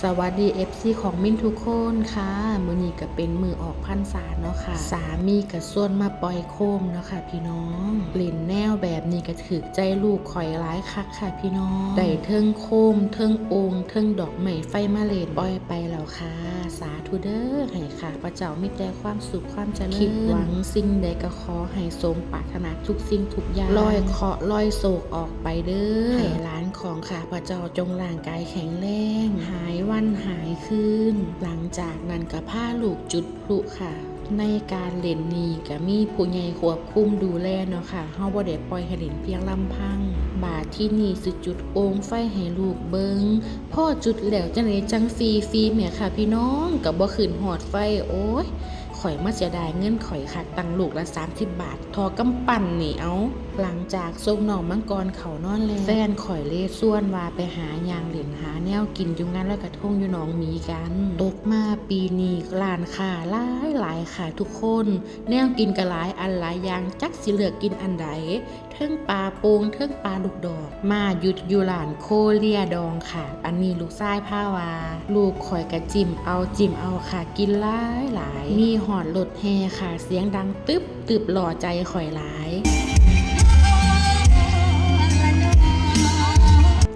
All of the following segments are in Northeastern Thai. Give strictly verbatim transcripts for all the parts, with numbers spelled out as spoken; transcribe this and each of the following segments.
สวัสดี เอฟซี ของมินทุกคนค่ะ มื้อนี้ก็เป็นมื้อออกพรรษาเนาะค่ะ สามีก็ชวนมาปล่อยโคมเนาะค่ะพี่น้อง เล่นแนวแบบนี้ก็ถืกใจลูกข่อยหลายคักค่ะพี่น้อง ได้เทิงโคม เทิงโอ่ง เทิงดอกไม้ไฟมาเล่น ปล่อยไปแล้วค่ะ สาธุเด้อ ให้ข้าพเจ้ามีแต่ความสุขความเจริญ คิดหวังสิ่งใดก็ขอให้สมปรารถนาทุกสิ่งทุกอย่าง ลอยเคราะห์ลอยโศกออกไปเด้อ ให้หลานของข้าพเจ้าจงร่างกายแข็งแรง หายวันหายคืน หลังจากนั้นก็พาลูกจุดพลุค่ะ ในการเล่นนี้ก็มีผู้ใหญ่ควบคุมดูแลเนาะค่ะ เฮาบ่ได้ปล่อยให้เล่นเพียงลำพัง บาดที่นี่สิจุดโอ่งไฟให้ลูกเบิ่ง พอจุดแล้วจั่งใดจั่งฟรีๆ แหมค่ะพี่น้อง ก็บ่ขึ้นฮอดไฟ โอ้ย ข่อยมาเสียดายเงินข่อยคัก ตั้งลูกละสามสิบบาท ทอกำปั้นนี่ เอ้า หลังจากส่งน้องมังกรเข้านอนแล้ว แฟนข่อยเลยชวนว่าไปหาย่างเล่นหาแนวกินอยู่งานลอยกระทงอยู่หนองหมีกัน ตกมาปีนี้ร้านค้าหลายหลายค่ะทุกคน แนวกินก็หลายอันหลายอย่าง จักสิเลือกกินอันใด เทิงปลาโป่ง เทิงปลาลูกดอก มาหยุดอยู่ร้านโคเรียดองค่ะ อันนี้ลูกชายพาว่า ลูกข่อยก็จิ้มเอา จิ้มเอาค่ะ กินหลายหลาย มีฮอดรถแห่ค่ะ เสียงดังตึบตึบ หล่อใจข่อยหลาย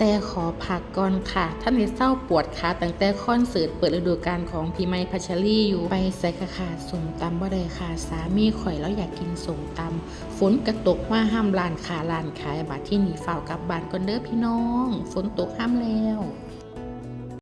แต่ขอพักก่อนค่ะ ทันได้เซาปวดขาตั้งแต่คอนเสิร์ตเปิดฤดูกาลของพี่ใหม่พัชรีอยู่ ไปไสกะค่ะ ส้มตำบ่ได้ค่ะ สามีข่อยลาวอยากกินส้มตำ ฝนก็ตกมาฮ่ำร้านค้าร้านขาย บาดที่นี่ฟ้าวกลับบ้านก่อนเด้อพี่น้อง ฝนตกฮ่ำแล้ว